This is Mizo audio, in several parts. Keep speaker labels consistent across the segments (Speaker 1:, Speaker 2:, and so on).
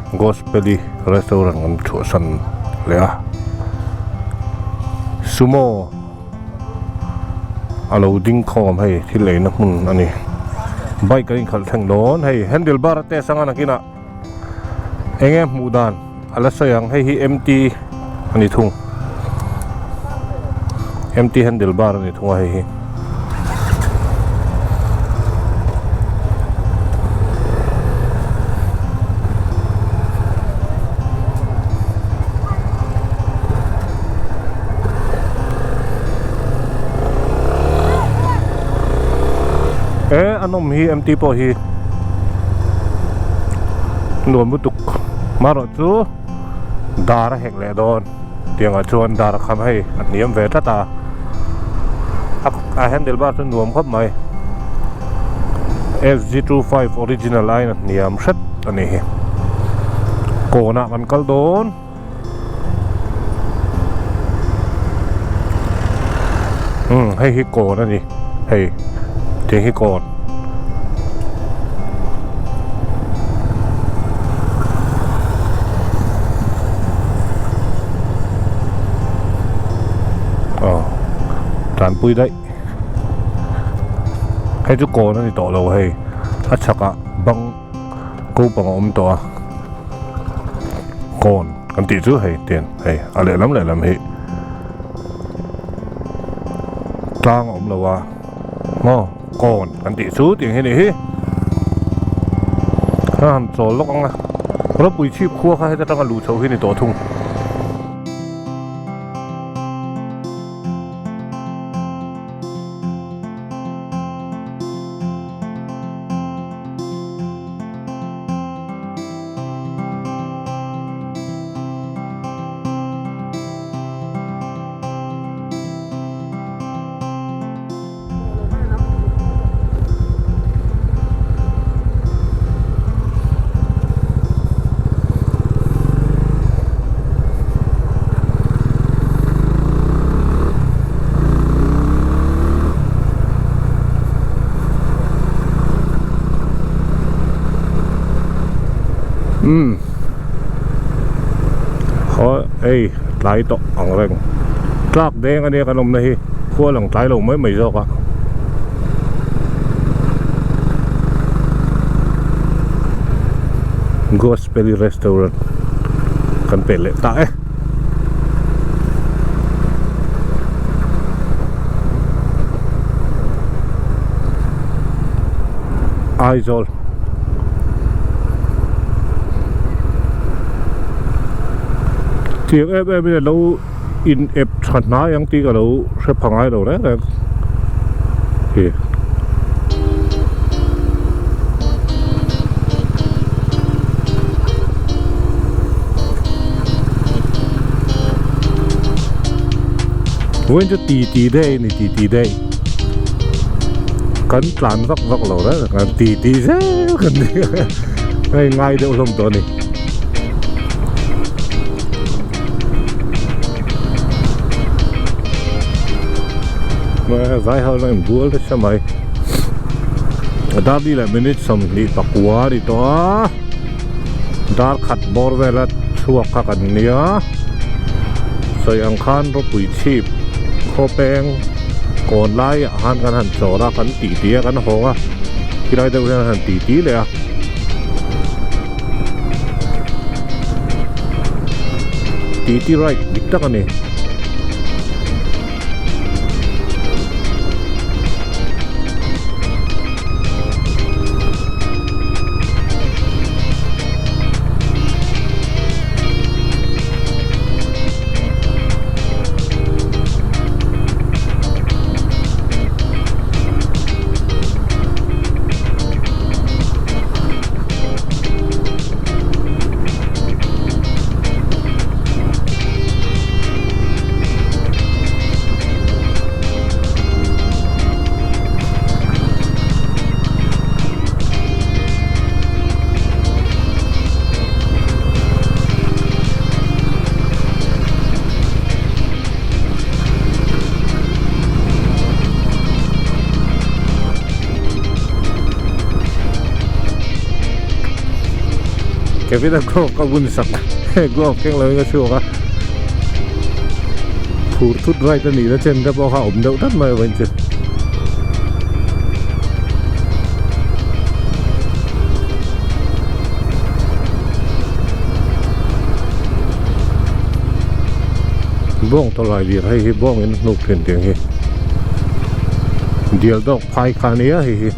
Speaker 1: Gospel-i restaurant kan chhuahsan leh a sumo a lo ding khawm hei thil eina hmun a ni bike a inkhalh thleng dawn hei handle bar a test anga nakinah eng nge hmuh dan a la sawi ang hei hi mt a ni thung mt handle bar a ni thung a hei hi. E a nawm hi mt pawh hi nuam lutuk marawh chu dar a hek leh dawn tiangah chuan dar a kham hei a hniam ve tlat a a handle bar chu nuam khawp mai fg25 original aiin a hniam hret a ni hi kawnah kan kal dawn. Umm hei hi kawn a ni hei tiang hi kawn. Aw tanpui daih hei chu kawn a ni tawh lo hei a chhakah bang ko pang a awm tawh a kawn kan tih chu hei tian hei a lehlam lehlam hi tlang a awm lo a maw kawn kan tih chu tiang hi a nih hi a han chawl lawk ang a ropui chhip khua kha heta tanga luh chhoh hi a ni tawh thung. Umm khaw hei tlai tawh ang reng tlak deng ania kan awmna hi khua lang tlai lo mai mai zawk a. Gospel restaurant kan pe leh ta e. Aizawl Tiang em em in alo in ep tha hnai ang tih ka lo hre pha ngai lo reng reng hi. Vawiin chu ti ti day a ni ti ti day kan tlan vak vak lo reng reng a ti ti zel kan ni a in ngai deuh hlawm tawh a ni. Vai ho lah in bual nasa mai dar ni leh minute 29 a ni tawh a dar khat bawr vela chhuak kha kan nia sawi ang khan ropui chhip khawpeng kawn laiah khan kan han chawl a kan tih tih a kan hawng a khilai deuh hian an han tih tih leh a. Titi ride dik tak a ni. Kevin-a glove ka bun sak glove keng lo in ka chhuak a phur thut right a nih na chen te pawh kha a awm deuh tlat mai vawiin chu. Bawng tawlai lir hei hi bawng in hnuk thin tiang hi dial dawk phai kha ania hei hi.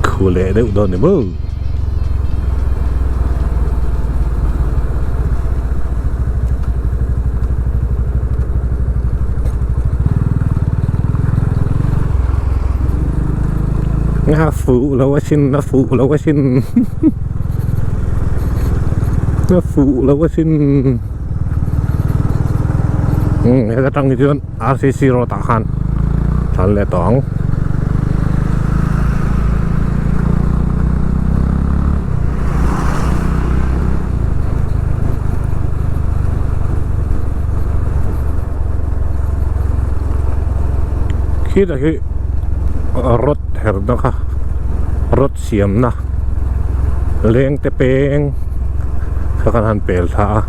Speaker 1: Khu leh deuh dawn ni maw. A fuh lo asin a fuh lo asin a fuh lo asin umm heta tang hi chuan R C C road ah khan tlan leh tawh ang. Khitah hi rod herna kha rod siamna leng te peng kha kan han pel thla a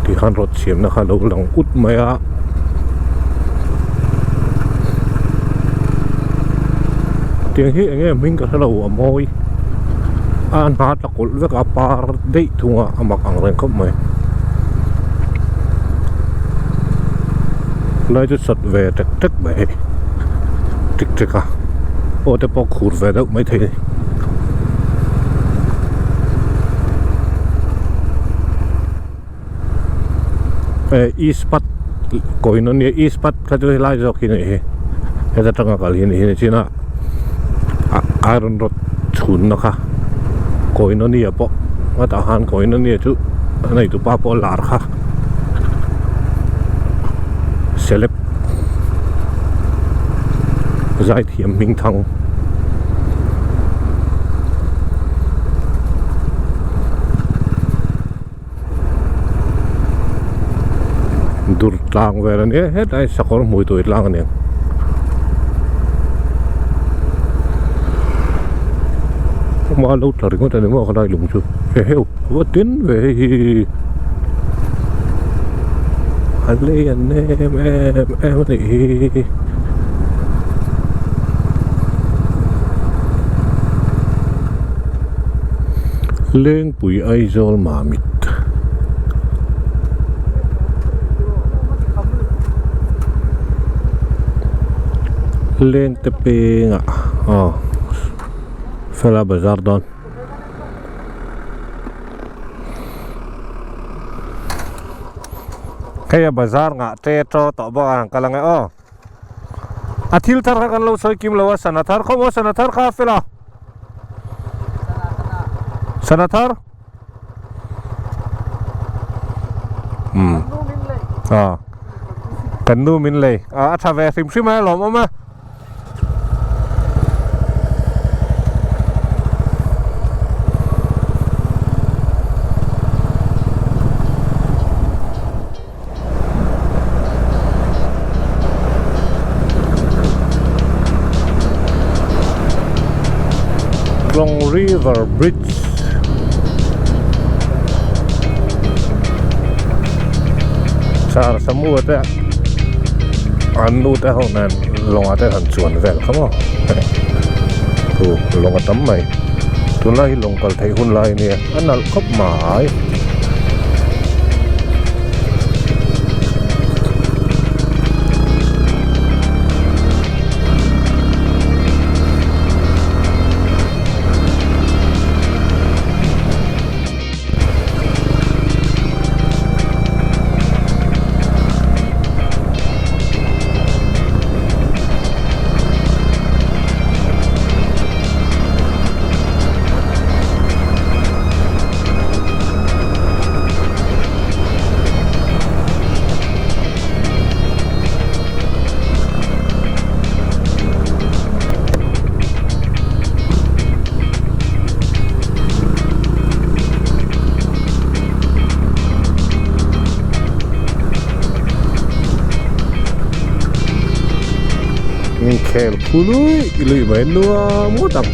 Speaker 1: tikhan rod siamna kha a lo lang ut mai a. Tiang hi eng nge hming ka hrelo a mawi a hna tla kawlh vek a par daih thung a a mak ang reng khawp mai lai chu sawt ve tek tek mai hei tik tek a aw te pawh khur ve deuh maithei a ni. Ispat koinonia ispat kha chu helai zawk hi a nih hi heta tanga kal hi a nih hi chin a iron rod chhunna kha koinonia pawh hetah khan koinonia chu a neitupa pawh a lar kha celeb zaithiam hming thang. Dur tlang vel a ni a hetlai sakawr hmui tui tlang a ni ang. Hma lo tla ringawt a ni maw khalai lung chu eheu a va tin ve hei hi a lei an em em em a nih hi. Lengpui Aizawl Mamit. Lengte pengah aw fela bazar dawn. Hei a bazar ngah te to tawh bawk a han kal ange aw. A thil thar kha kan lo sawi kim lo a sana thar khawp aw sana thar kha a fel a. Sana thar umm a kan nu min lei a a tha ve hrim hrim a lawm awm a. Tlawng River Bridge Char Samu te an nu te ho nen lawngah te han chuan vel kha maw thu lawng a tam mai tunlai hi lawng kal theih hun lai ania a nalh khawp mai. Khel khu lui lui mai nuam ngawt ang.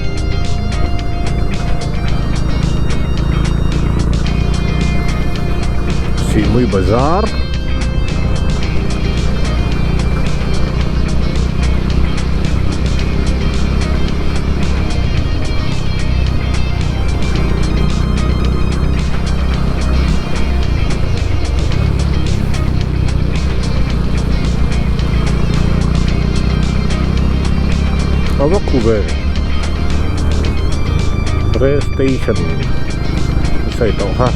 Speaker 1: Sihmui bazar. A va khu ve rail station a sawi tawh kha.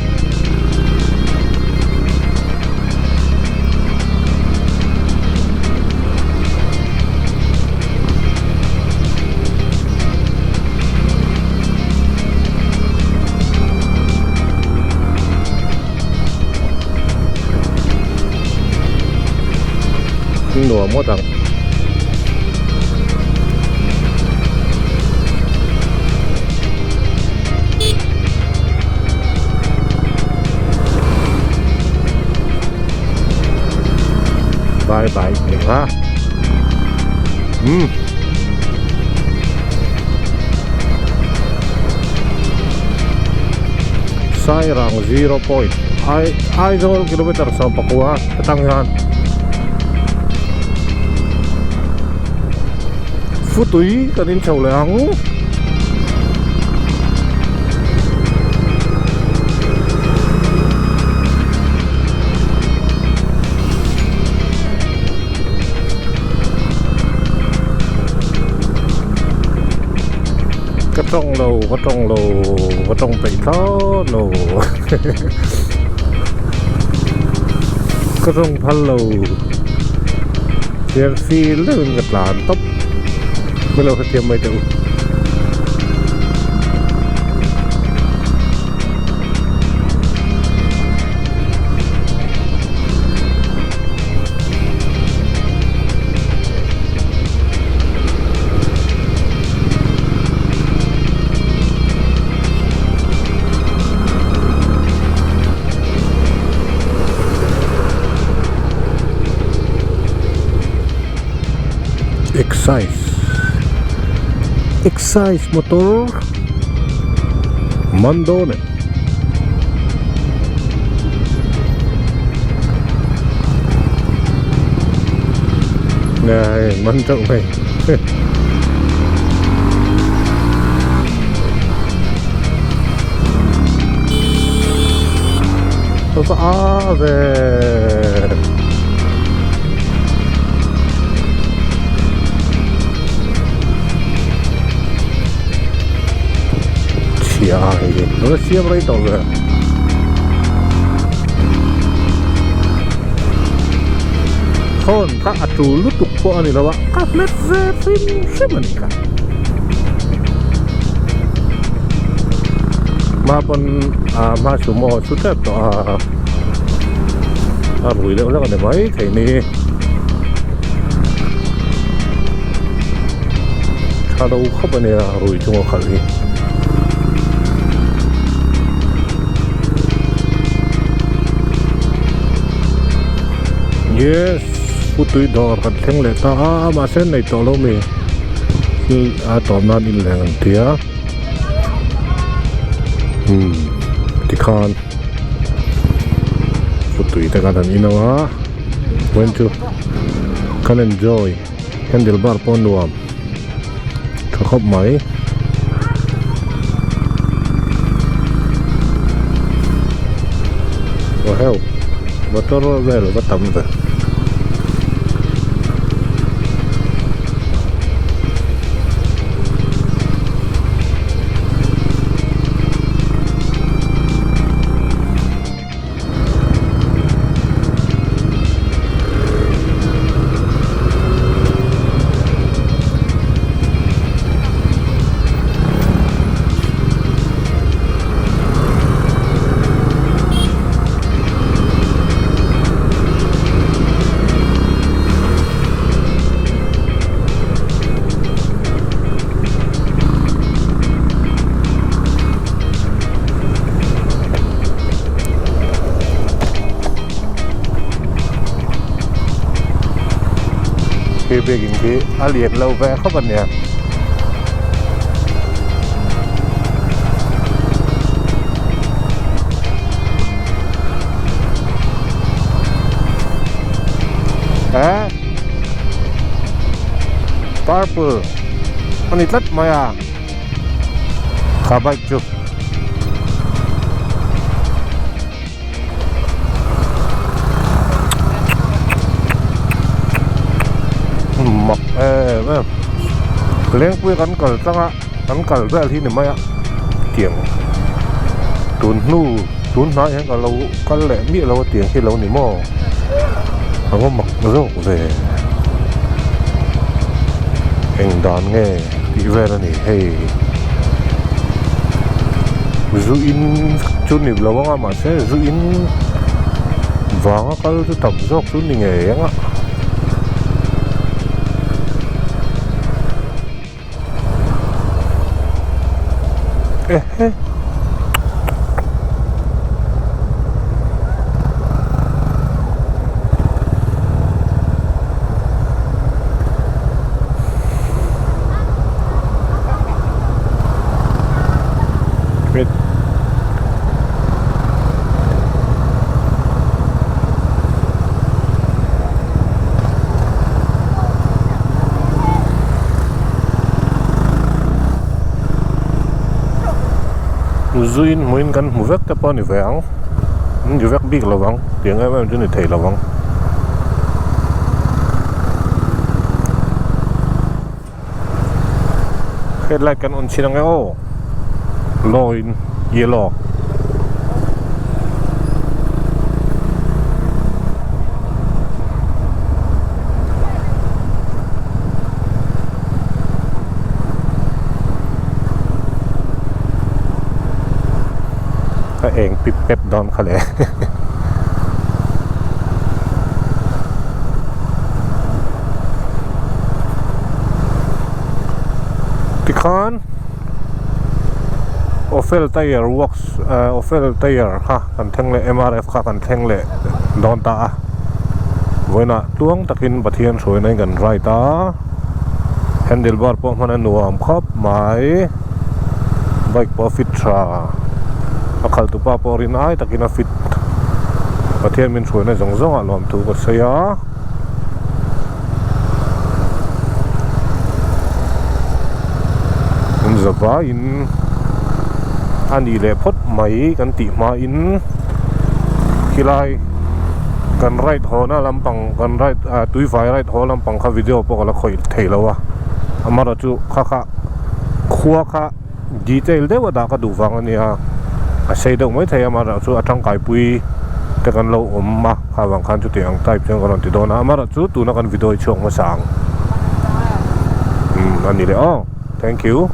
Speaker 1: Nuam ngawt ang. Bye bye nih kha. Umm. Sairang zero point ai Aizawl kilometer 19 atang hian Futui kan inchho leh ang. Ka tawng lo ka tawng lo ka tawng peih thlawt lo ka tawng phal lo thian fil deuhin ka tlan tawp mai lo hrethiam mai teh u. Excise Excise motor man dawn e. Nè man teuh mai. Va a ve. Chhia hei hi. Lo siam rei tawh ve. Horn kha a tul lutuk pawh a ni lo a, ka hmet ve hrim hrim a ni kha. Hma pawn ah hma sumo a su tep tawh a, a rui deuh hlek a ni mai thei ni. Tha lo khawp a nia rui chunga khalh hi. Yes putui dawr kan thleng leh ta a mahse nei tawh lo mi thil a tawm nan inleng an ti a umm tikhan putui te khan an in ang a vawiin chu kan enjoy handle bar pawh a nuam tha khawp mai. Aw heu motor vel va tam ve. Khi biakin khi a lian lo ve khawp a nia. Eh purple a ni tlat mai a kha bike chu. Mak em em lengpui kan kal tlang a kan kal vel hi ni mai a tiang tun hnu tun hnai hian ka lo kal leh miah lo a tiang hi lo ni maw a va mak zawk ve eng dan nge tih vel a ni hei zu in chu ni lo ang a mahse zu in vanga kal chu tam zawk chu ni ngei ang a. Ehe. Zuin hmuin kan hmu vek te pawh a ni ve ang an ni vek bik lo vang tiang em em chu ni thei lo vang. Headlight kan on chhin ang e aw law in yellow. A eng pip pep dawn kha le. Tikhan Ophel tyre works eh Ophel tyre kha kan thleng leh M_R_F kha kan thleng leh dawn ta a vawiinah tluang takin Pathian hruaina in kan ride a handle bar pawh hman a nuam khawp mai bike pawh a fit tha a khalh tupa pawh rin ai takin a fit Pathian min hruaina zawng zawng ah lawmthu ka sawi a. An zavaiin a nih leh phawt mai kan tih hmain khilai kan ride haw na lampang kan ride ah tuivai ride haw lampang kha video pawh ka la khawih thei lo a amaherawhchu kha kha khua kha detail deuh a dah ka duh vang a nia a sei deuh mai thei a amaherawhchu a tangkaipui te kan lo awm a kha vang khan chutiang ang type chuan ka rawn ti dawn a amaherawhchu tuna kan video hi chhuak hmasa ang umm a ni leh aw thank you.